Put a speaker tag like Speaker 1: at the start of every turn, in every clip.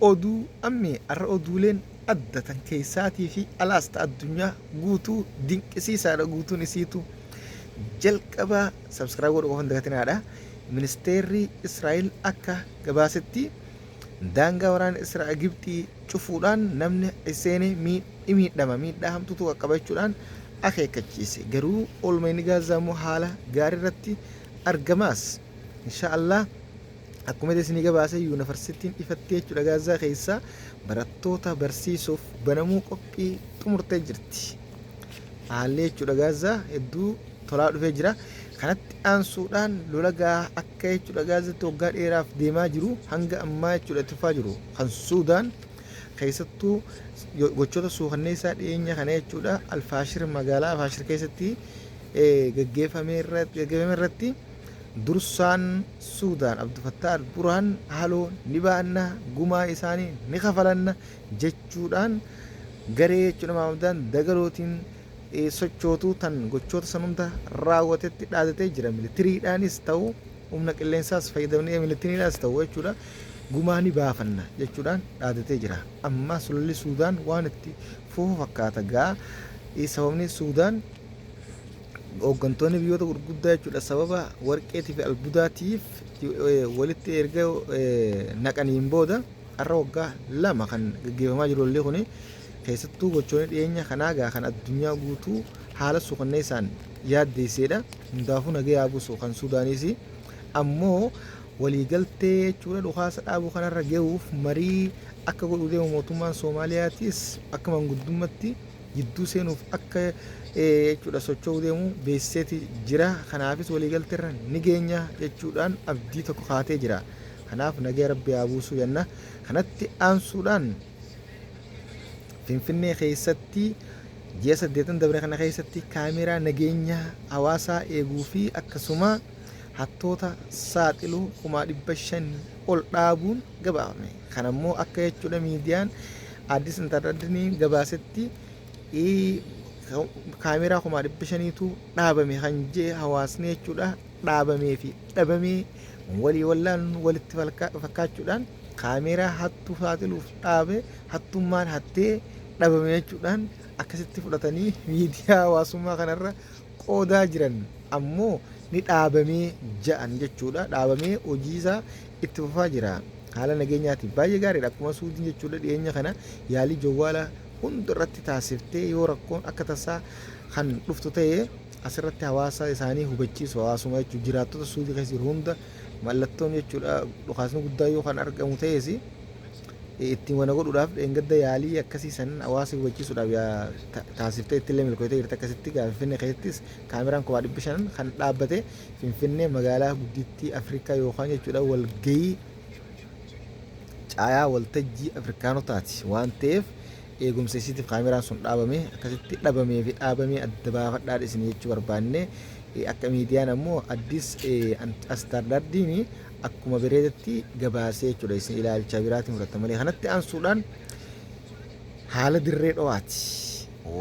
Speaker 1: Oduu ammee arra oduuleen adda tan keessaatii fi alaas ta addunyaa guutuu dinqisiisaadha guutuun isiitu jalqaba subscribe godhu qofa hin dagatinaadha. Ministeerri Israa'el akka gabaasetti daangaa waraana Israa'el Gibxii cufuudhaan namni seene miidhama miidhaa hamtuutu qaqqaba jechuudhaan akeekkachiise. Garuu oolmayni Gaazaa immoo haala gaarii irratti argamaas. Insha Allah akkuma isinii gabaase yuunivarsiitiin ifatti jechuudha Gaazaa keessaa barattoota barsiisuuf banamuu qophii xumurtee jirti. Haalli jechuudha Gaazaa hedduu tolaa dhufee jira. Kanatti aansuudhaan lola gaa akka jechuudha Gaazaatti waggaa dheeraaf deemaa jiru hanga ammaa jechuudha itti fufaa jiru kan Suudaan keessattuu gochoota suukanneessaa dhiyeenya kana jechuudha Alfaashir magaalaa Alfaashir keessatti gaggeeffame irratti dursaan Suudaan Abdufattaa Al-Burhaan haaloo ni ba'anna, gumaa isaanii ni kafalanna jechuudhaan garee jechuudha Mahamadaan Dagalootiin sochootuu tan gochoota san hunda raawwatetti dhaadatee jira. Militiriidhaanis ta'u humna qilleensaas fayyadamnee militiriidhaas ta'u jechuudha gumaa ni baafanna jechuudhaan dhaadatee jira. Amma lolli Suudaan waan itti fufu fakkaata gaa sababni Suudaan hooggantoonni biyyoota gurguddaa jechuudha sababa warqeetii fi albuudaatiif walitti erga naqaniin booda har'a waggaa 2 kan gaggeeffamaa jiru lolli kuni keessattuu gochoonni dhiyeenya kanaa gaa kan addunyaa guutuu haala suukanneessaan yaaddeesseedha. Hundaafuu nagaya buusu kan Suudaaniis ammoo waliigaltee jechuudha dhukaasa dhaabuu kanarra gahuuf marii akka godhuu deemu mootummaan Soomaaliyaatis akka manguddummaatti jidduu seenuuf akka jechuudha socho'uu deemu beeksiseeti jira. Kanaafis waliigalteerra ni geenya jechuudhaan abdii tokko kaatee jira. Kanaaf nagaya rabbi haa buusuu jenna. Kanatti aansuudhaan Finfinnee keessatti ji'a 8 dabre kana keessatti kaameraa nageenya hawaasaa eeguu fi akkasuma hattoota saaxilu 500,000 ol dhaabuun gabaafame. Kana immoo akka jechuudha miidiyaan Addis Standardiin gabaasetti kaameraa 500,000tu dhaabame kan jee hawaasni jechuudha dhaabamee fi dhabamee walii wallaan walitti fakkaachuudhaan kaameraa hattuu saaxiluuf dhaabe hattummaan hattee dhabame jechuudhaan akkasitti fudhatanii miidiyaa hawaasummaa kanarra qoodaa jiran ammoo ni dhaabamee ja'an jechuudha. Dhaabamee hojii isaa itti fufaa jira. Haala nageenyaatiif baay'ee gaariidha. Akkuma Suudiin jechuudha dhiyeenya kana yaalii jawwaala hunda irratti taasiftee yoo rakkoon akka tasaa kan dhuftu ta'e asirratti hawaasa isaanii hubachiisu hawaasuma jechuudha. Jiraattota Suudii keessa jiru hunda mallattoon jechuudha dhukaasni guddaa yoo kan argamu ta'es ittiin wana godhuudhaaf dheengadda yaalii akkasii san hawaasa hubachiisuudhaaf taasiftee ittillee milkooftee jirti. Akkasitti gaa Finfinnee keessattis kaameraan 500,000 kan dhaabbate Finfinnee magaalaa guddittii Afrikaa yookaan jechuudha walgahii caayaa waltajjii Afrikaanotaati waan ta'eef eegumsa isiitiif kaameraan sun dhaabame akkasitti dhabamee fi dhaabamee adda baafadhaa isin jechuu barbaanne. Akka miidiyaan ammoo Addis Standardiin akkuma bareedatti gabaasee jechuudha isin ilaalcha biraatiin fudhatta malee. Kanatti aansuudhaan haala dirree dhowaati.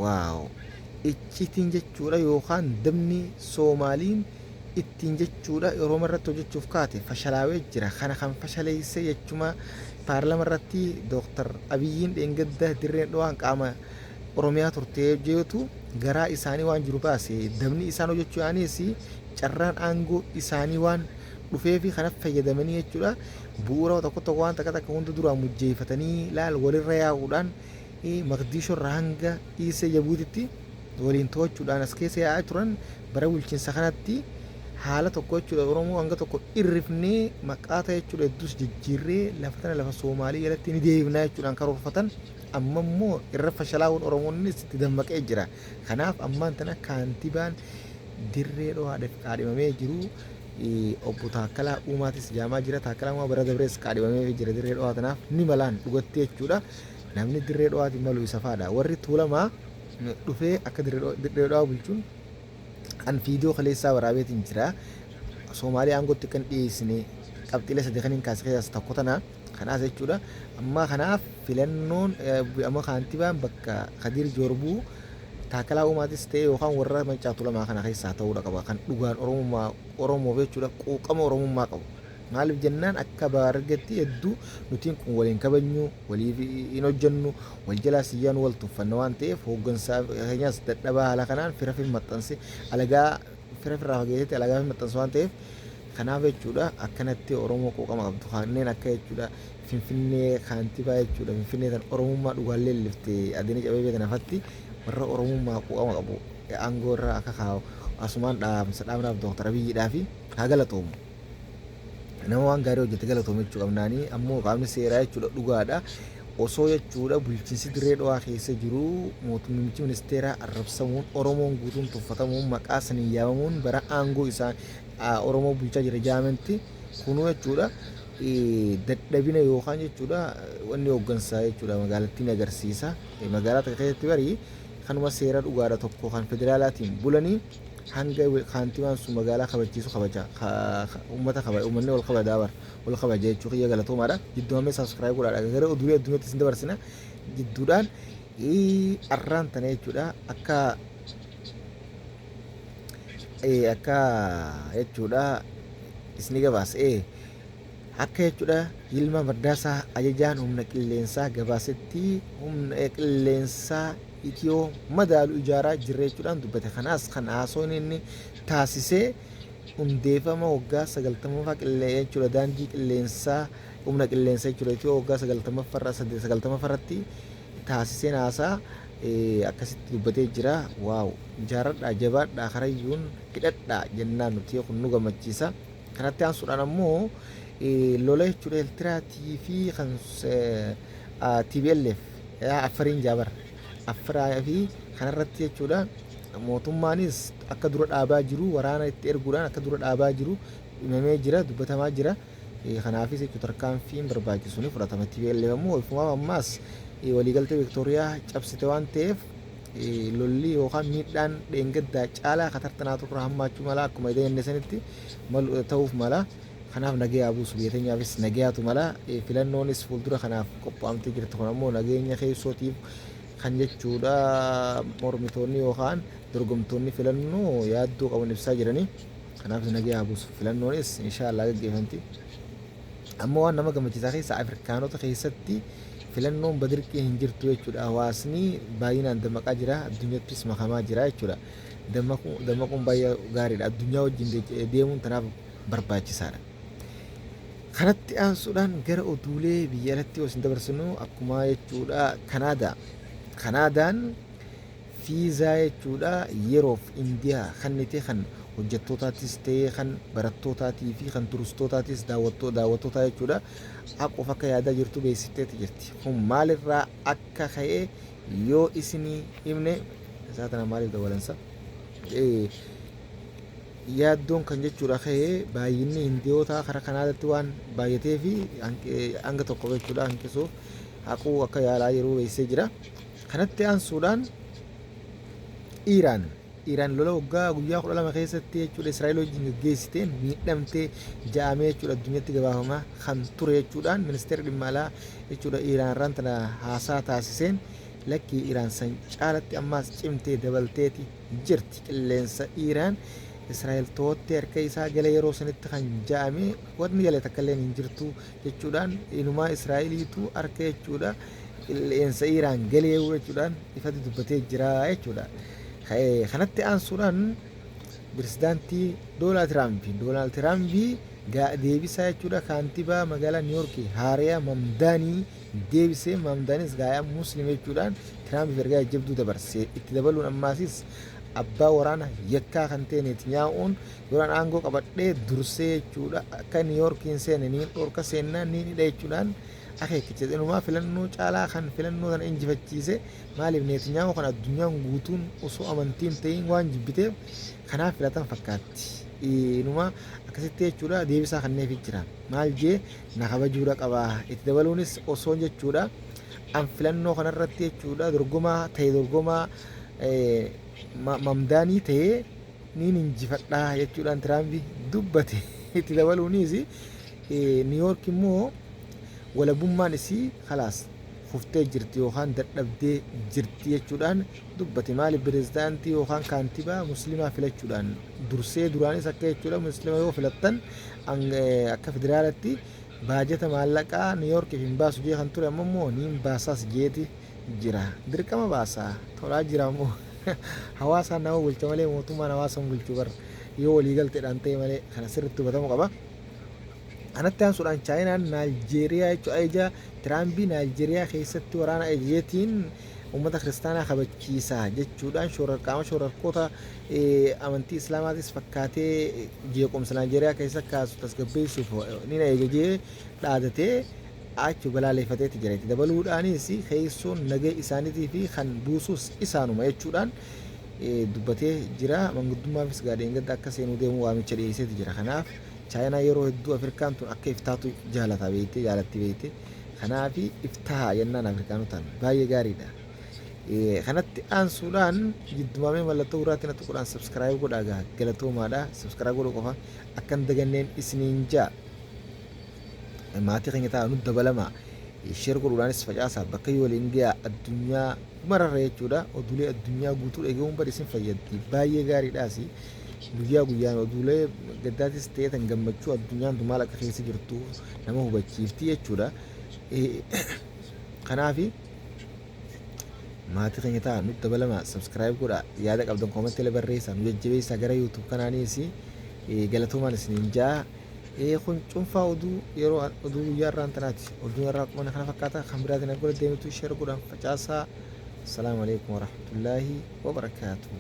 Speaker 1: Waaw! Icciitiin jechuudha yookaan dabni Soomaaliin ittiin jechuudha Oromoo irratti hojjechuuf kaate fashalaawee jira. Kana kan fashaleesse jechuma paarlama irratti Dooktar Abiyyiin dheengadda dirreen dhowaan qaama Oromiyaa turte jeetu garaa isaanii waan jiru baase. Dabni isaan hojjechuu yaaniis carraan aangoo isaanii waan dhufeefi kana fayyadamanii jechuudha bu'uura tokko tokko waan takka takka hunda duraan mujjeeffatanii laal walirra yaa'uudhaan Maqdiishoo irraa hanga Iisee Jabuutitti waliin to'achuudhaan as keessa yaa'aa turan bara bulchiinsa kanatti haala tokko jechuudha Oromoo hanga tokko irrifnee maqaa ta'e jechuudha hedduus jijjiirree lafa tana lafa Soomaalii jalatti ni deebifnaa jechuudhaan karoorfatan. Amma immoo irra fashalaa'uun Oromoonnis itti dammaqee jira. Kanaaf ammaan tana kaantibaan dirree dhowaadhaaf qaadhimamee jiru obbo Taakkalaa Uumaatis jaamaa jira. Taakkalaa Uumaa bara dabrees qaadhimamee jira dirree dhowaa tanaaf ni malaan dhugatti jechuudha. Namni dirree dhowaati malu isa faadha. Warri Tuulamaa dhufee akka dirree dhowaa bulchuun an fiidiyoo kaleessaa waraabeetiin jira. Soomaalii aangootti kan dhiyeessine qabxiilee sadii kan hin kaase keessaas tokko tana. Kanaas jechuudha. Amma kanaaf filannoon amma kaantibaan bakka Kadir Joorbuu Taakkalaa Uumaatis ta'e yookaan warra Maccaa Tuulamaa kana keessaa ta'uudha qaba. Kan dhugaan Oromummaa Oromoof jechuudha quuqama Oromummaa qabu. Maaliif jennaan akka Harargeetti hedduu nutiin kun waliin kabajnu, waliif hin hojjennu, wal jalaa siyyaan wal tuffanna waan ta'eef, hooggansaa keenyas dadhabaa haala kanaan fira fi maxxanse alagaa fira firraa fageessetti alagaa fi maxxanse waan ta'eef, kanaaf jechuudha akkanatti Oromoo quuqama qabdu kanneen akka jechuudha Finfinnee kaantibaa jechuudha Finfinnee tan Oromummaa dhugaallee lifte Adaanech Abeebee tan hafatti warra Oromummaa quuqama qabu aangoo irra akka kaa'u asumaan dhaamsa dhaamnaaf. Dooktar Abiyyiidhaa fi haa galatoomu. Nama waan gaarii hojjete galatoomu jechuu qabnaanii. Ammoo qaamni seeraa jechuudha dhugaadha. Osoo jechuudha bulchiinsi Dirree Dhawaa keessa jiru mootummichi ministeeraa arrabsamuun, Oromoon guutuun tuffatamuun, maqaa saniin yaamamuun, bara aangoo isaa Oromoo bulchaa jira jaamenti kunuu jechuudha dadhabina yookaan jechuudha wanni hooggansaa jechuudha magaalattiin agarsiisa. Magaalaa takka keessatti barii kanuma seera dhugaadha tokko kan federaalaatiin bulanii hanga kaantibaan sun magaalaa kabachiisu kabaja uummata kabaja, uummanni wal kabajaa bar wal kabaja jechuu kiyya. Galatoomaadha. Jidduuhamee subscribe godhaadha. Gara oduulee addunyaatti isin dabarsina. Jidduudhaan arraan tana jechuudha akka jechuudha isni gabaase akka jechuudha Yilmaa Mardaasaa ajajaan humna qilleensaa gabaasetti humna qilleensaa Itiyoo madaalu ijaaraa jirra jechuudhaan dubbate. Kanaas kan haasoon inni taasisee hundeeffama waggaa 90ffaa qillee jechuudha daandii qilleensaa humna qilleensaa jechuudha Itiyoo waggaa 90ffarratti taasiseen haasaa akkasitti dubbatee jira. Wow, jaaradhaa, jabaadhaa, karayyuun hidhadhaa jennaan nuti kun nu gammachiisa. Kanatti aansuudhaan ammoo lola jechuudha Eertiraatii fi kan TPLF Affariin jaabar Affaraa fi kanarratti jechuudha mootummaanis akka dura dhaabaa jiru, waraana itti erguudhaan akka dura dhaabaa jiru himamee jira, dubbatamaa jira. Kanaafis jechuudha tarkaanfiin barbaachisu ni fudhatama. TPLF ammoo ifumaaf ammaas waliigaltee Viktooriyaa cabsite waan ta'eef lolli yookaan miidhaan dheengaddaa caalaa katartanaatu irraa hammaachuu mala, akkuma jenne sanitti ta'uuf mala. Kanaaf nagayaa buusu, biyya teenyaafis nagayaatu mala. Filannoonis fuuldura kanaaf qophaa'amtee jirti. Kun ammoo nageenya keessootiif kan jechuudha mormitoonni yookaan dorgomtoonni filannoo yaaddoo qaban ibsaa jiranii. Kanaafis nagayaa buusu. Filannoonis inshaallah gaggeeffamti. Ammoo waan nama gammachiisaa keessa Afrikaanota keessatti filannoon badirqiin hin jirtu jechuudha. Hawaasni baay'inaan dammaqaa jira, addunyattis makamaa jira jechuudha. Dammaquun baay'ee gaariidha. Addunyaa wajjin deemuun tanaaf barbaachisaadha. Kanatti aansuudhaan gara oduulee biyya alatti yoo isin dabarsinu akkuma jechuudha Kanaadaa. Kanaadaan fiizaa jechuudha yeroof Indiyaa kennite kan hojjettootaatis ta'ee kan barattootaatii fi kan turistootaatis, daawwattootaa jechuudha haquuf akka yaadaa jirtu beeksifteeti jirti. Kun maalirraa akka ka'e yoo isinii himne isaa tana maaliif dabalansa? Yaaddoon kan jechuudha ka'e baay'inni Hindiyootaa karaa Kanaadaatti waan baay'atee fi hanga tokko jechuudha hanqisuuf haquu akka yaalaa jiru beeksisee jira. Kanatti aansuudhaan Iraan lola waggaa guyyaa 12 keessatti jechuudha Israa'el wajjin gaggeessiteen miidhamtee ja'amee jechuudha addunyatti gabaafamaa kan ture jechuudhaan ministeerri dhimma alaa jechuudha Iraan irraan tana haasaa taasiseen lakkii, Iraan san caalatti ammaas cimtee dabalteeti jirti. Qilleensa Iraan Israa'el to'attee harka isaa gala yeroo sanitti kan ja'ame wanni gale takka illee hin jirtu jechuudhaan, inumaa Israa'eliitu harka jechuudha qilleensa Iraan galee jechuudhaan ifatti dubbatee jira jechuudha. Kanatti aansuudhaan pirezidaantii Doonaald Tiraamp Doonaald Tiraamp deebisaa jechuudha kaantibaa magaalaa Niiyorkii Haariyaa Mamdaanii deebisee. Mamdaanis gaayaa Muslim jechuudhaan Tiraampiif ergaa jajjabduu dabarse. Itti dabaluun ammaasis abbaa waraana yakkaa kan ta'e Netanyaa'uun yoon aangoo qabadhee dursee jechuudha akka Niiyorkiin seene niin dhorka, seennaan niin hidha jechuudhaan akeekkachiise. Inumaa filannoo caalaa kan filannoo sana injifachiise maaliif Netanyaa'u kan addunyaan guutuun osoo amantiin ta'in waan jibbiteef kanaaf filatan fakkaatti. Inumaa akkasitti jechuudha deebisaa kanneefii jira. Maal jee? Na kabajuudha qaba. Itti dabaluunis osoon jechuudha an filannoo kanarratti jechuudha dorgomaa ta'e, dorgomaa Mamdaanii ta'ee niin injifadhaa jechuudhaan Tiraampi dubbate. Itti dabaluunis Niiyoork immoo walabummaan isii kalaas kuftee jirti yookaan dadhabdee jirti jechuudhaan dubbate. Maali, pirezidaantii yookaan kaantibaa muslimaa filachuudhaan dursee duraanis akka jechuudha, muslima yoo filattan akka federaalatti baajata maallaqaa New Yorkiif hin baasu jee kan ture, amma immoo niin baasaas jeeti jira. Dirqama baasaa tolaa jira ammoo hawaasaan nama bulcha malee mootummaan hawaasa hin bulchu bar, yoo walii galteedhaan ta'e malee. Kana sirriitti hubatamuu qaba. Kanatti aansuudhaan Chaayinaan Naayijeeriyaa jechuun ajaja Tiraambii Naayijeeriyaa keessatti waraana ajajeetiin uummata kiristaanaa kabachiisa jechuudhaan qaama shororkoota amantii islaamaatis fakkaatee jeequmsa Naayijeeriyaa keessa kaasu tasgabbeessuuf ni ajajee dhaadatee achi balaaleffateeti jira. Itti dabaluudhaanis keessoon nagee isaaniitii fi kan buusus isaanuma jechuudhaan dubbatee jira. Manguddummaafis gaadheen gadda akka seenuu deemu waamicha dhiyeesseeti jira. Kanaaf Chaayinaa yeroo hedduu Afrikaan tun akka iftaatu jaalata beeyte, jaalatti beeyte. Kanaaf iftaha jennaan Afrikaanotaan baay'ee gaariidha. Kanatti aansuudhaan jiddumaamee mallattoo gurraatti na tuquudhaan subscribe godhaa gaa, galatoomaadha. Subscribe godhuu qofa akka hin daganneen isiniin jaa. Maatii keenya ta'a, nu dabalama. Share godhuudhaanis facaasaa, bakka yoo waliin ga'a addunyaa mararra jechuudha. Oduulee addunyaa guutuu dhagahuun bari isin fayyaddi. Baay'ee gaariidhaas, guyyaa guyyaan oduulee gaddaatis ta'ee tan gammachuu addunyaan tun maal akka keessa jirtu nama hubachiifti jechuudha. Kanaafi maatii keenya ta'a, nu dabalama, subscribe godha, yaada qabdan commentii barreessaa, nu jajjabeessaa gara YouTube kanaanis, galatoomaan isiniin jaa. Kun cuunfaa oduu yeroo oduu guyyaa irraan tanaati. Oduun irraa akkuma kana fakkaata. Kan biraatiin akka deemtu share godhaan facaasaa. Assalaamu alaikum warahmatullaahi wabarakaatuh.